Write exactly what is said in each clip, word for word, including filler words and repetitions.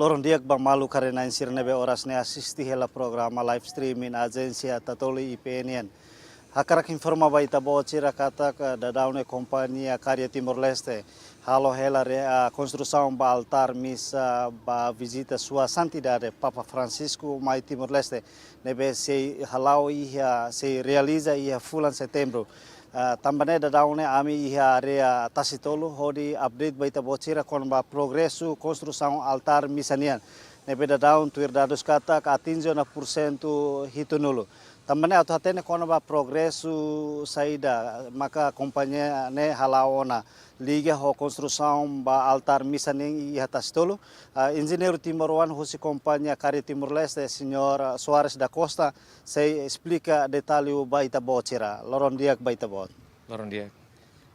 Loron di'ak ba maluk haree-na'in sira ne'ebé oras ne'e asiste hela programa live streaming Ajénsia Tatoli I P N nian. Hakarak informa ba ita-boot sira katak, eh, daudaun ne'e kompañia Karya Timor-Leste halo hela re-, ah, konstrusaun ba altár misa ba vizita Sua Santidade Papa Francisco mai Timor-Leste, ne'ebé sei hala'o iha, sei realiza iha fulan Setembru. Ah, tanba ne'e daudaun ne'e ami iha área Tasitolu hodi update ba ita-boot sira kona-ba progresu konstrusaun altár misa nian, ne'ebé daudaun tuir dadus katak atinje ona pursentu hitunulu. Tanba ne'e atu hatene kona-ba progresu saida maka kompañia ne'e hala'o ona liga ho konstrusaun ba altár misa nian iha Tasitolu, ah, enjeñeiru timoroan husi kompañia Karya Timor-Leste, Señór, ah, Soares da Costa, sei esplika detalle ba ita-boot sira. Loron di'ak ba ita-boot. Loron di'ak.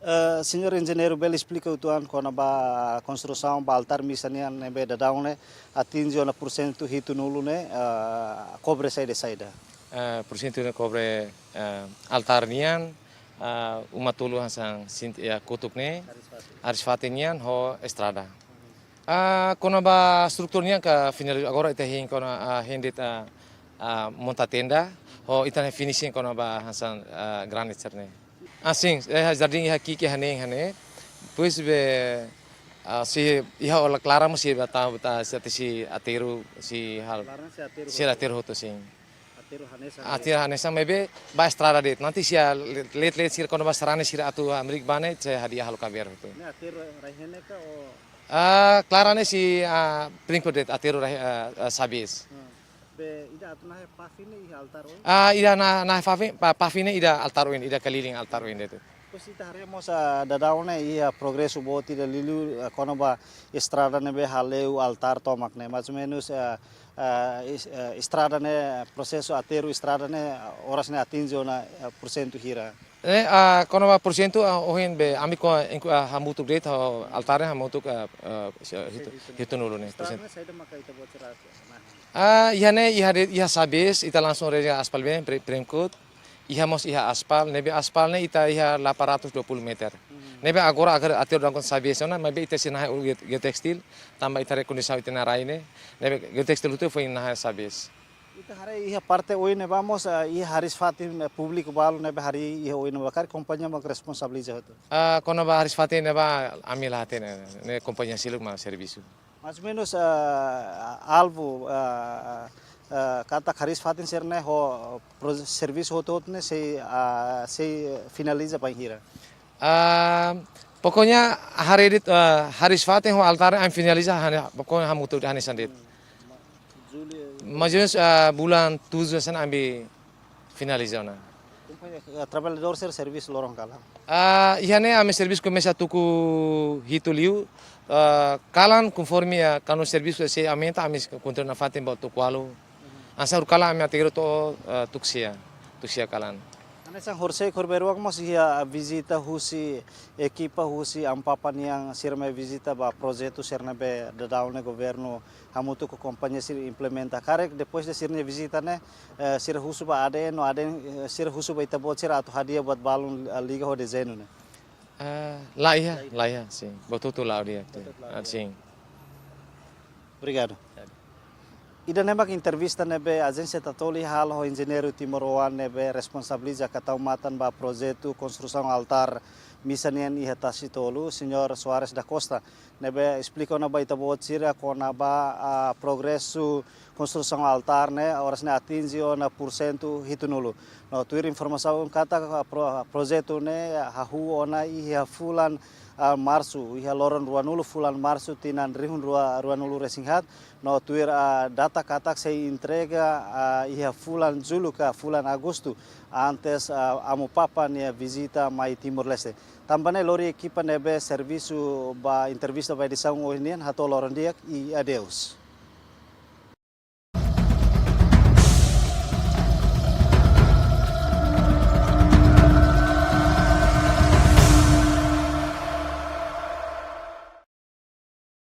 Eh, señór enjeñeiru, bele esplika uitoan kona-ba konstrusaun ba altár misa nian ne'ebé daudaun ne'e atinje ona pursentu hitunulu ne'e, eh, kobre saida-saida? Eh, pursentu ne'e kobre, eh, altár nian, eh, uma tolu hanesan sint-, ya, kotuk ne'e, hariis-fatin. Hariis-fatin nian ho estrada. Ah, kona-ba estrutura nian ka finaliza agora ita hein kona, ah, hein de'it, ah, ah, monta tenda, ho ita-nia finishing kona-ba hanesan, ah, granit sira-ne'e. Ah, sin, eh, jardín iha ki'ik iha ne'e, iha ne'e. Depois be, ah, sei iha ola klaran mós sei ba tau, ba tau, sei atu sei aterru, sei hal-, klaran sei aterru sei hotu. Aterru hotu, sin. Aterru hanesan. Aterru hanesan, maibé ba estrada de'it. Nanti sei a le-, leit-leit sira kona-ba sarani sira atu hamriik ba ne'e, sei hadi'a halo kabeer hotu. Ne'e aterru rai-henek ka o? Ah, klaran ne'e sei, ah, primko de'it, aterru rai-, ah, ah, xabes. Hmm. Be ida atu nahe paving ne'e iha altár oin? Ah, ida na, nahe paving, pa-, paving ne'e ida altár oin, ida keliling altár oin de'it. Depois ita haree mós, ah, daudaun ne'e iha progresu boot ida liuliu, ah, kona-ba estrada ne'ebé haleu altár tomak ne'e. Mais ou menus, ah, ah, es-, ah, estrada ne'e, prosesu aterru estrada ne'e, ah, oras ne'e atinje ona, ah, pursentu hira? Eh, ah, kona-ba pursentu, ah, ohin be ami ko, enku-, ah, hamutuk de'it, ah, altár ne'e hamutuk, ah, ah, hitu, hitunulu ne'e, pursentu. Estrada ne'e saida maka ita-boot sira atu nahe? Ah, iha ne'e, iha de'it, iha xabes, ita langsung reza aspal be, pre-, primko. Iha mós iha aspal, ne'ebé aspal ne'e ita iha delapan ratus dua puluh meter. Hmm. Ne'ebé agora agar aterru daudaun kona xabes ona, maibé ita sei nahe ge-, geotextil, tanba ita haree kondisaun ita-nia rai ne'e, ne'ebé geotextil hotu foin nahe xabes. Ita haree iha parte oin ne'ebá mós, ah, iha hariis-fatin, eh, públiku balu ne'ebé harii iha oin ne'ebá karik kompañia mak responsabiliza hotu? Ah, kona-ba hariis-fatin ne'ebá ami la hatene, ne'e kompañia seluk mak servisu. Mais ou menus, ah, alvu, ah, ah, katak hariis-fatin sira-ne'e ho pro-, servisu hotu-hotu ne'e sei, ah, sei finaliza bainhira? Ah, pokoknya haree de'it, ah, hariis-fatin ho altár ami finaliza hane, pokoknya hamutuk hanesan de'it. Mais ou menus, ah, bulan tujuh hanesan ami finaliza ona. Kompañia, eh, traballadór sira servisu loron kalan? Ah, iha ne'e ami servisu komesa tuku hitu liu, ah, kalan konforme, ah, kanu servisu sei aumenta ami kontinua nafatin ba tuku ualu. Hanesan horiseik kalan ami aterru to'o, ah, tuku sia, tuku sia kalan. Hanesan horiseik, horibainrua mós iha vizita husi ekipa husi Amu Papa nian sira mai vizita ba projetu sira ne'ebé daudaun ne'e governu hamutuk ho kompañia sira implementa. Karik depois de sira-nia vizita ne'e, eh, sira husu ba A D N, no A D N, eh, sira husu ba ita-boot sira atu hadi'a buat balun, eh, liga ho dezeñu ne'e? Eh, la iha, la iha, sin. Buat hotu la'o di'ak. Buat hotu la'o di'ak. Ah, sin. Obrigadu. Ida-ne'e mak entrevista ne'ebé Ajénsia Tatoli halo ho enjeñeiru timoroan ne'ebé responsabiliza ka tau matan ba projetu konstrusaun altár misa nian iha Tasitolu, Señór Soares da Costa, ne'ebé esplika ona ba ita-boot sira kona-ba, ah, progresu konstrusaun altár ne'e, oras ne'e atinje ona pursentu hitunulu. No tuir informasaun katak, ah, pro-, projetu ne'e hahú ona iha fulan, ah, Marsu, iha loron ruanulu fulan Marsu tinan rihun rua, ruanulu resin haat, no tuir, ah, data katak sei entrega, ah, iha fulan Jullu ka fulan Agostu, antes, ah, Amu Papa nia vizita mai Timor-Leste. Tanba ne'e lori ekipa ne'ebé servisu ba entrevista ba edisaun ohin nian, hato'o loron di'ak i adeus.